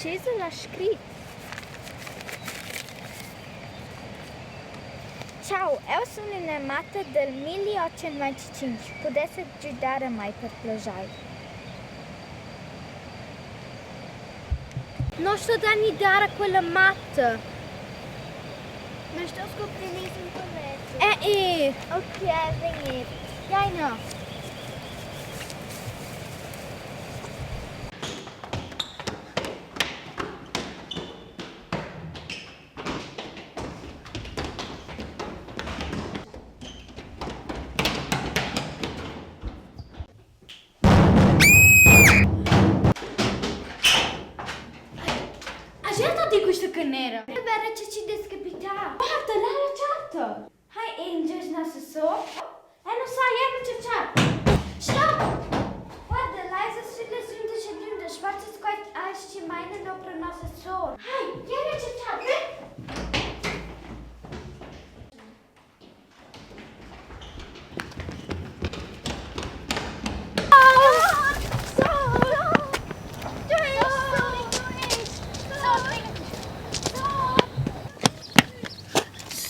Che esa là scrit? Ciao, eu sun üna matta del 1825. Pudessat güdar a mai per plaschair? Non sto da gnidar a quella matta. Ma sto scoprir in toilet. Eh, eh. Ok, vegn. Jaina. Agerta di questa canera. È vera che ci dess capità. Guarda, là la chatta. Hai Angels nossa sor? E non sai, è che c'è. Stopp! Guarda, leise sulle sünde schedünde, schwarzes Kreuz als ci meine nopra nossa sor. Hai, vieni a cercare.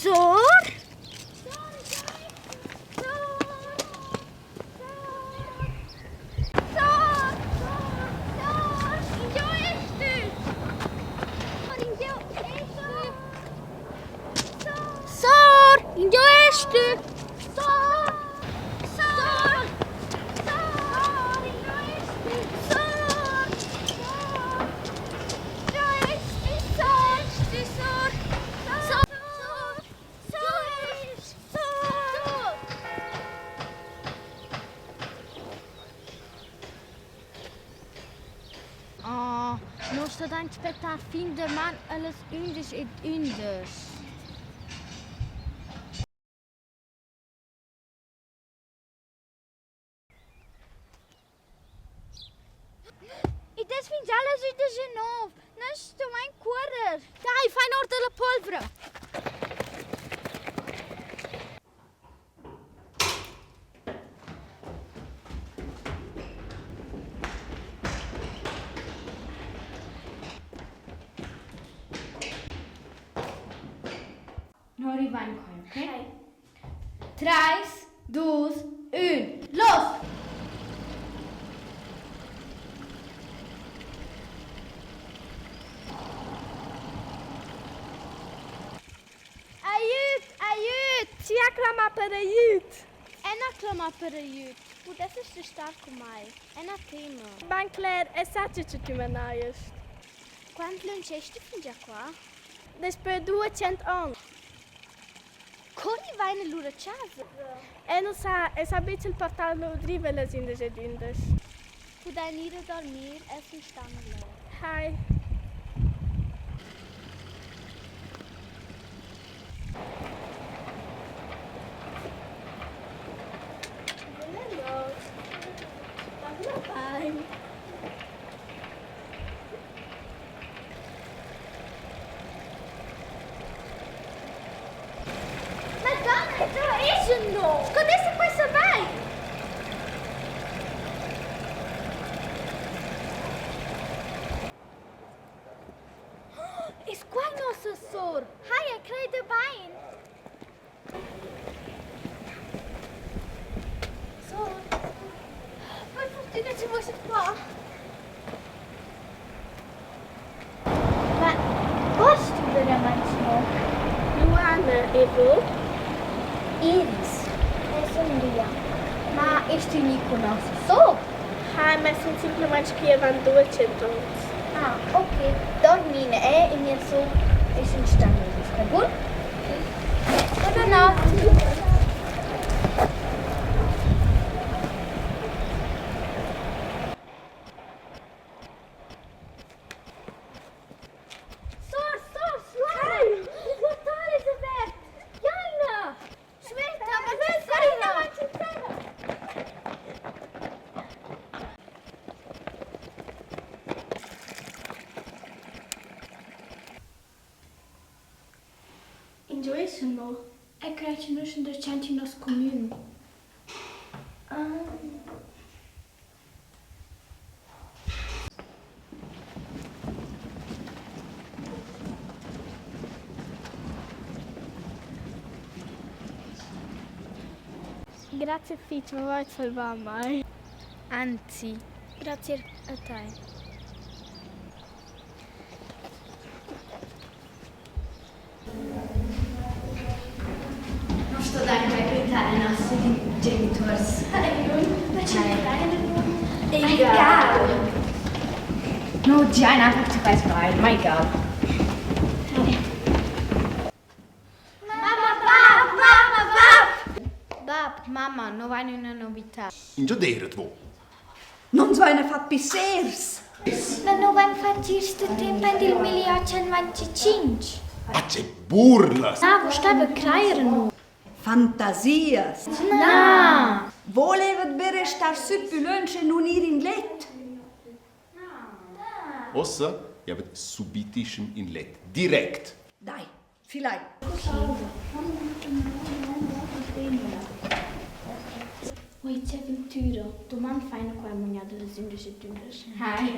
Sor? Sor, ingio est tü? Sor! Sor! Sor! Ingio est tü? Sor! Sor! Ingio est tü? Sor! Tü sor! Sor! Sor! Sor! Oh, non sto da aspettar fin damaun allas ündesch ed ündesch. Id es fingià las 19. Nus stuvain cuorrer. Dai, fain our da la polvra. No rivain qua, okay? Trais, dus, ün, los! Aiüt, aiüt! Chi ha clamà per aiüt? Eu n'ha clamà per aiüt. Pudessast tu star cun mai? Eu n'ha tema. Bain cler, eu sa che cha tü manajast. Quant lönch est tü fingià qua? Daspö 200 ons. Co rivaina lura a chasa? Eu nu sa, eu sa be cha'l portal nu driva las 11 ed 11. Pudain ir a dormir, eu sun stangla. Hai. Buna not. Dorma bain. Madonna, già escono! Scodesso questo vai! Es qua nossa sor! Hai, crede bain! Sor! Per fortuna ci voi siete qua! Ma post tu veramente no? Luana, e vo? Iris, e sun Lia. Ma est tü gnü cun nossa sor? Hai, ma sun simplamaing qui avant 200 ons. Ah, ok. Dormina e mia sor es in stanza. Sta bun? Buonanotte. Sor, sor, slai! Il portal es avert! Jaina! Sveta, ma Sveta! Ingio eschan no? Eu craj cha nus sun darcheu in nos cumün. Grazia fitg, ma vai salvà mai. Anzi. Grazie a tai. Non sto dare mai quintare ai nostri genitors. Egal. No, già in einfach zu quest bain, my God. Mamma, bab, mamma, bab! Bab, mamma, no vain üna novità. Ingio d'eirat vo? Nus vaina fat pissers. Ma nu vain fat gist da temp aint il 1895. Ah, che burlas! Na, wo staiva crajer nu? Fantasias. Na! Volevat be restar sü pü lönch e nun ir in let? Ossa javet subitischem in let. Direct. Dai, filai. Oi, che avventura. Doman faina qua mugnà da las ündesch ed ündesch. Hai.